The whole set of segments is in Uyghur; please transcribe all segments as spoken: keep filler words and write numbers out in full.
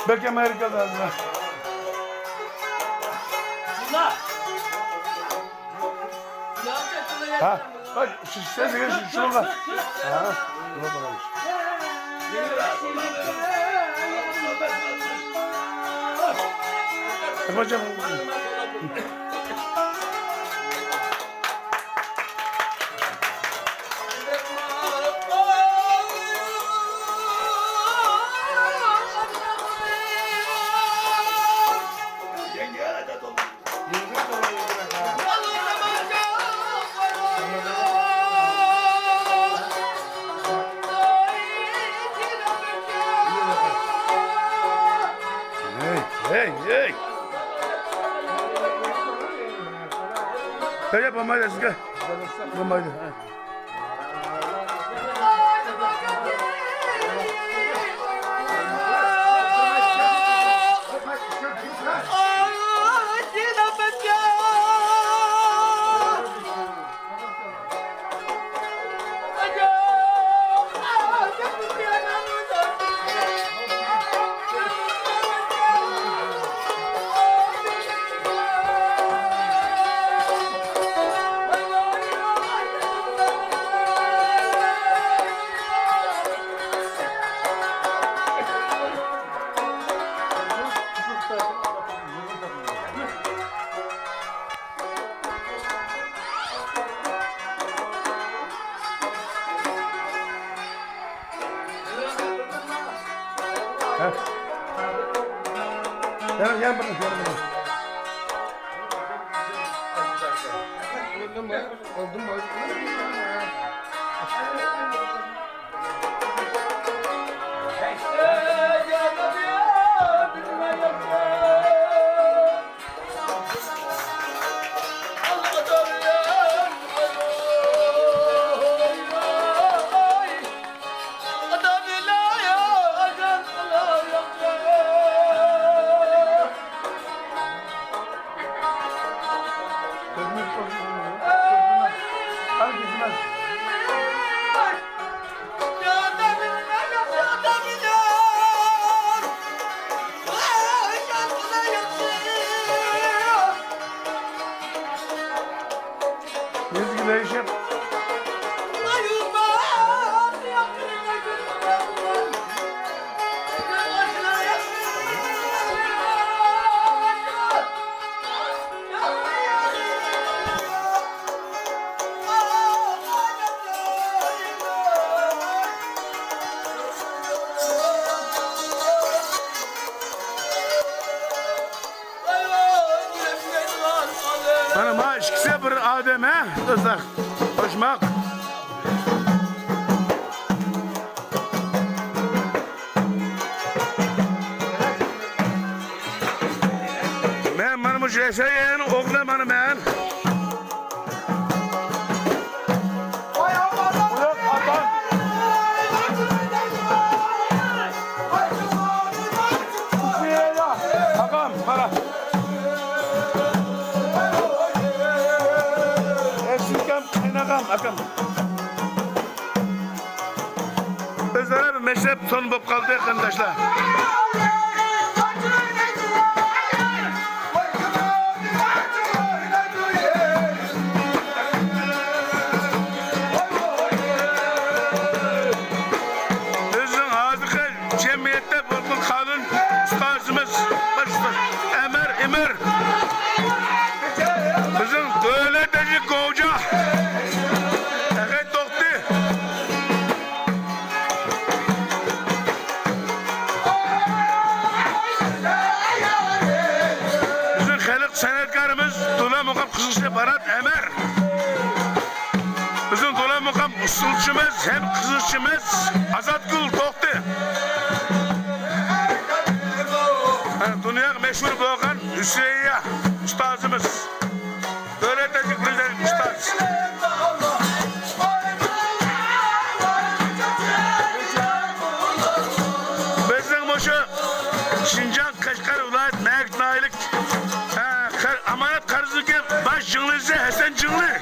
بەك ئەمەرىكە لازىم. ھە؟ ھە، شۇ، شۇ، شۇ، شۇ، شۇنىڭغا. ھە، شۇنىڭغا قارايمىز. ھەي، ھەي، ھەي! ھەي، بولمايدۇ سىزگە. بولمايدۇ. ھە. يەنە، يەنە بىر، يەنە بىر. ئالدىم، ئالدىم. مانا، ما ئىككىسى بىر ئادەم، ھە، دوستلار؟ قوشماق. مەن مانا مۇشۇ ياشايان ئوغلى مانا مەن. ئاكام، مانا. ئەسلىكەم، قېيىنئاكام، ئاكام. ئۆزئارا بىر مەشرەپ سون بولۇپ قالدى، قېرىنداشلار. بىزنىڭ ھازىرقى جەمئىيەتتە بولغان قانۇن ئۇستازىمىز، باش ئۇستاز ئەمەر ئىمىر، بىزنىڭ دۆلەت ھاجى گوجا تەخەي توختى. بىزنىڭ خەلق سەنئەتكارىمىز، دولان مۇقام قىزىلچى بارات ئەمەر. بىزنىڭ دولان مۇقام ئۇسسۇلچىمىز ھەم قىزىلچىمىز ئازاتگۈل توختى. ھە، دۇنياغا مەشھۇر بولغان ھۈسەييە ئۇستازىمىز. دۆلەت ھاجى بىردەم ئۇستاز. بىزنىڭ مۇشۇ شىنجاڭ قەشقەر ۋىلايەت مەركىزى ناھىيەلىك، ھە، قەر-، ئامانەت قەرزىنىڭكى باش جىڭلىسى ھەسەن جىڭلى.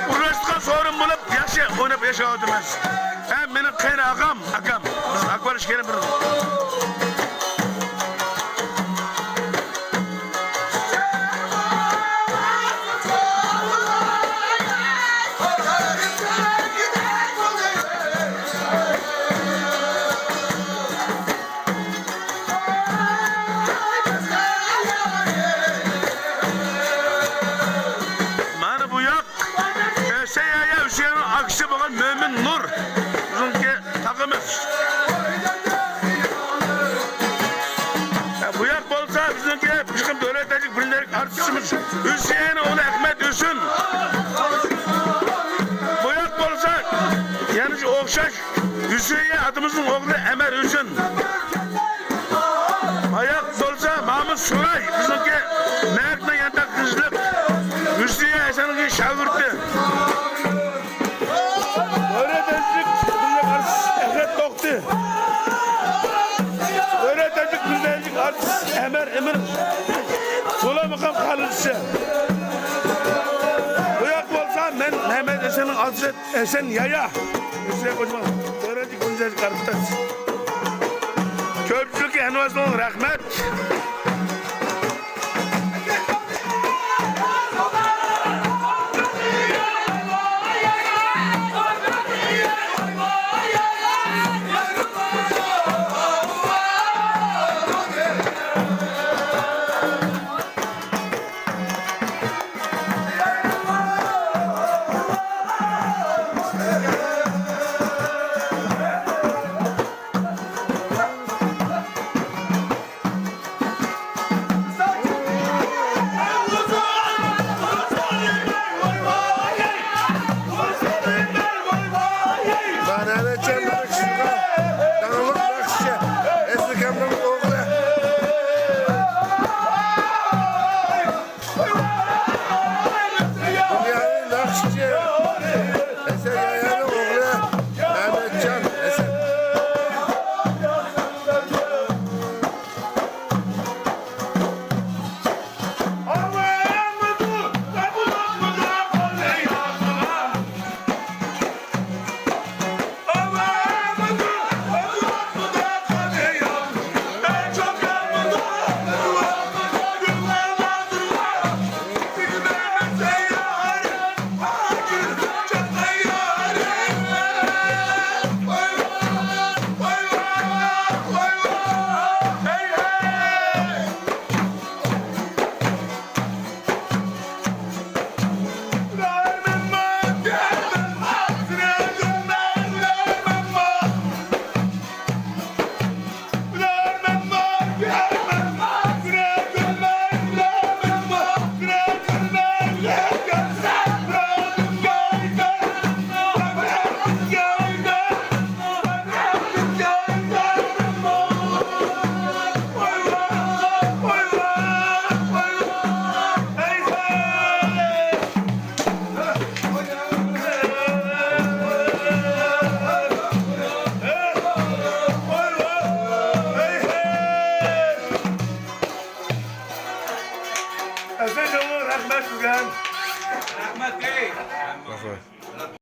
ئۇرۇشقا سورۇن بولۇپ ياخشى ئويناپ ياشاۋاتىمىز. ھەم مېنىڭ قېيىن ئاغام، ئاكام. بىز ئاكا ئىككىيلەن بىر. مانا بۇ ياق. ئۆسەي يايا ھۈسەيىننىڭ ئاكىسى بولغان مۆمىن نۇر بىزنىڭكى تاغىمىز. ھە، بۇ ياق بولسا بىزنىڭكى بىر قېتىم دۆلەت دەرىجىلىك بىلىملىك ئارتىسىمىز ھۈسەيىن ئوغلى ئەخمەت ھۆسەن. بۇ ياق بولسا يەنە شۇ ئوخشاش ھۈسەيىن ئاتىمىزنىڭ ئوغلى ئەمەر ھۆسەن. ئاياق بولسا مامۇت سۇراي، بىزنىڭكى مەركىنىڭ يانتاق قىزلىق ھۈسنىيە ھەسەننىڭ شاگىرتى. دۆلەت دەرىجىلىك بىلىملىك ئارتىس ئەخمەت توختى. دۆلەت دەرىجىلىك بىلىملىك ئارتىس ئەمەر ئىمىن. سۇلايماقام خالىدىسى. بۇ ياق بولسا مەن مەمەت ھەسەننىڭ ئاتىسى. ھەسەن يايا. بىزگە قوشۇلغان دۆلەتلىك كۈندۈزلۈك ئارتىس. كۆپچىلىككە ھەممىڭلارغا رەھمەت. مەمەتجان ناخشىچىغا داڭلىق ناخشىچى، ئەسلىكەمنىڭ ئوغلى. دۇنياۋى ناخشىچى ھەسەن يايانىڭ ئوغلى مەمەتجان ھەسەن. ئەسەن جانلار، رەھمەت بۈگۈن. رەھمەت، ئەي.